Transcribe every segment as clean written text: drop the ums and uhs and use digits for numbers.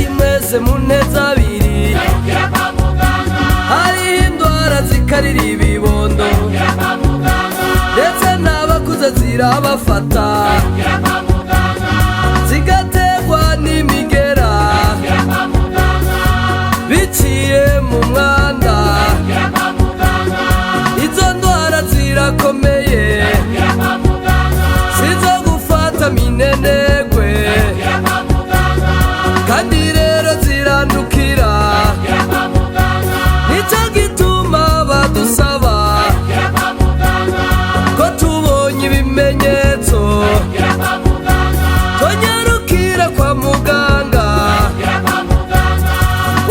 Bavyeyi mwese munteze abiri, hariho indwara zikarira ibibondo, ndetse n'abakuze zirabafata, zigaterwa n'imigera biciye mu mwanda. Izo ndwara zirakomeye, sizo gufata minenegwe, kandi rero zirandukira. Nicyo gituma badusaba ko tubonye ibimenyetso tonyarukira kwa muganga,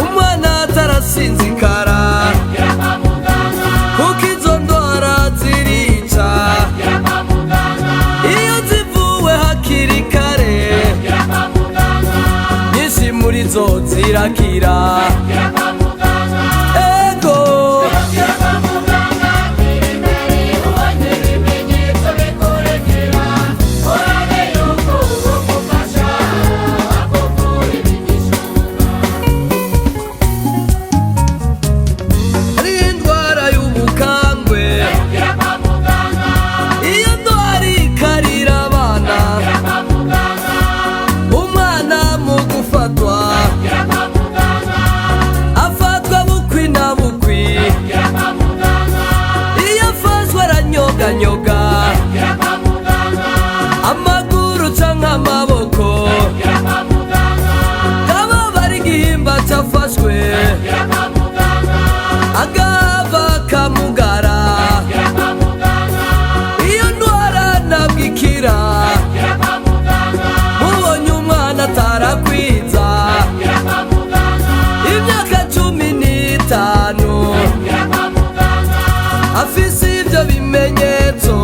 umwana atarasinzikara, kuko izo ndwara zirica. Iyo zivuwe hakiri kare, nyinshi muri zo zirakira. Ego. Hari indwara y'ubukangwe, iyo ndwara ikarira abana. Umwana mu gufatwa afatwa bukwi na bukwi, iyo afashwe aranyoganyoga amaguru canke amaboko, kababara igihimba cafashwe, agahava kamugara. Iyo ndwara ntabwo ikira. Mubonye umwana atarakwiza imyaka 15 afise ivyo bimenyetso,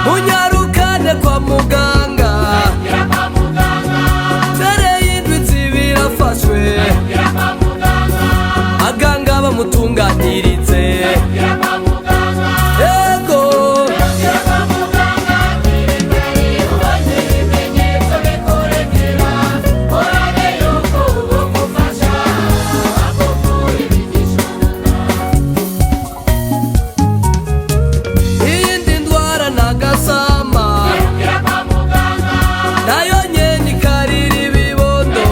munyarukane kwa muganga. Mbere y'indwi 2 afashwe, aganga bamutunganirize. Ego. Iyindi ndwara n'agasama, nayo nyene ikarira ibibondo.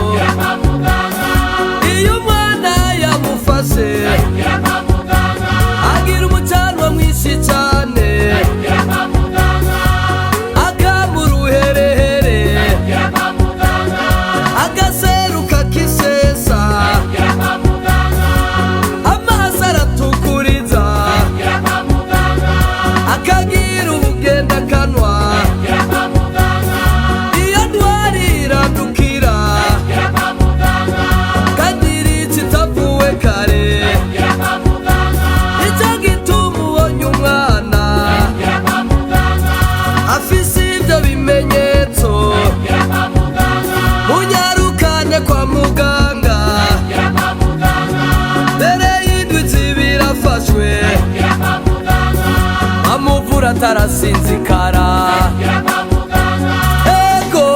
Iyo umwana yamufashe, agira umucanwa mwinshi cane, akamuruherehere, agaseruka kisesa, amaso aratukuriza, akagira ubugenda kanwa. Iyo ndwara irandukira, kandi irica itavuwe kare. Nicyo gituma ubonye umwana afise ivyo bimenyetso, munyarukane kwa muganga. Mbere y'indwi 2 afashwe, amuvura atarasinzikara. Ego.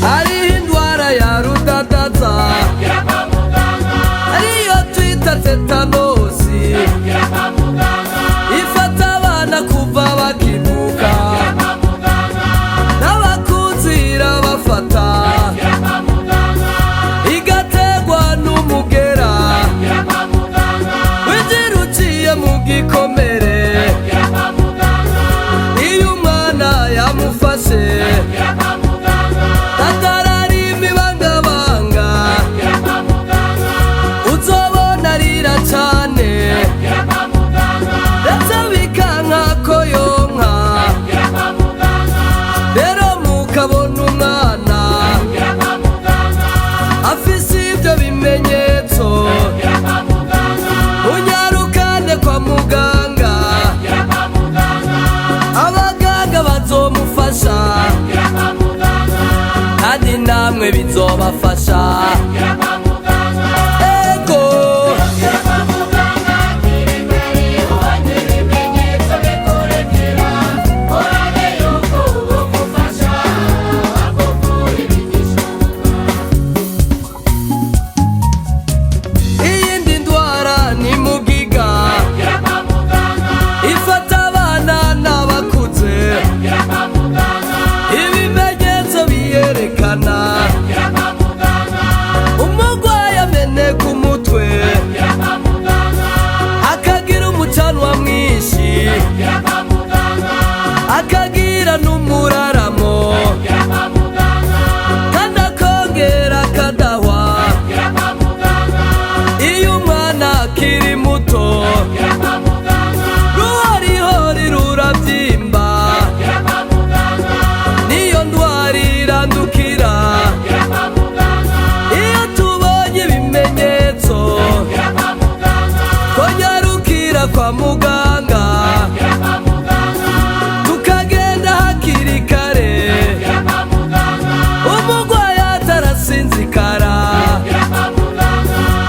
Hariho indwara ya rudadaza, ariyo twita tetanosi, ifata abana kuva bakivuka. kudufasha. Ego iyindi ndwara ni mugiga ifata abana n'abakuze, ibimenyetso biyerekana umurwayi ameneka umutwe, akagira umucanwa mwinshi, akagira n'umuraramo, kandi akongera akadahwa. Iyo umwana akiri muto ruhorihori rurabyimba, niyo ndwara irandukira. Iyo tubonye ibimenyetso twanyarukira kwa muganga, tukagenda hakiri kare umurwayi atarasinzikara,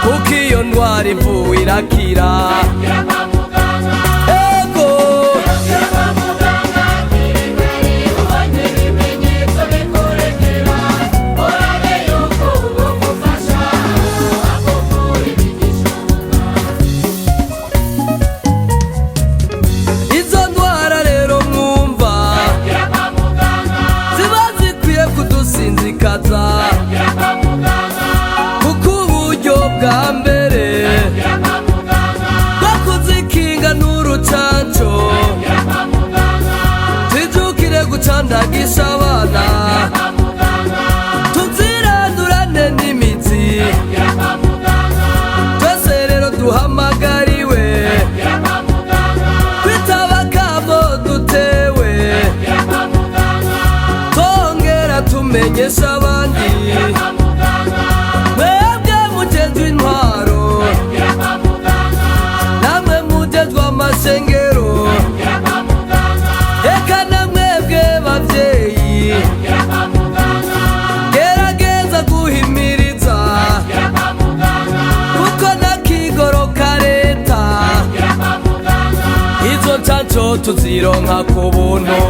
kuko iyo ndwara ivuwe irakira. Ego izo ndwara rero mwumva ziba zikwiye kudusinzikaza, kuko uburyo bwa mbere bwo kuzikinga n'urucanco. Twijukire gucandagisha abana, tuzirandurane n'imizi. Twese rero duhamagariwe kwitaba akamo dutewe, twongera tumenyesha abandi. Mwebwe mujejwe intwaro, namwe mujejwe amashengero, eka namwebwe bavyeyi, gerageza guhimiriza, kuko nakigoro ka leta izo ncanco tuzironka ku buntu.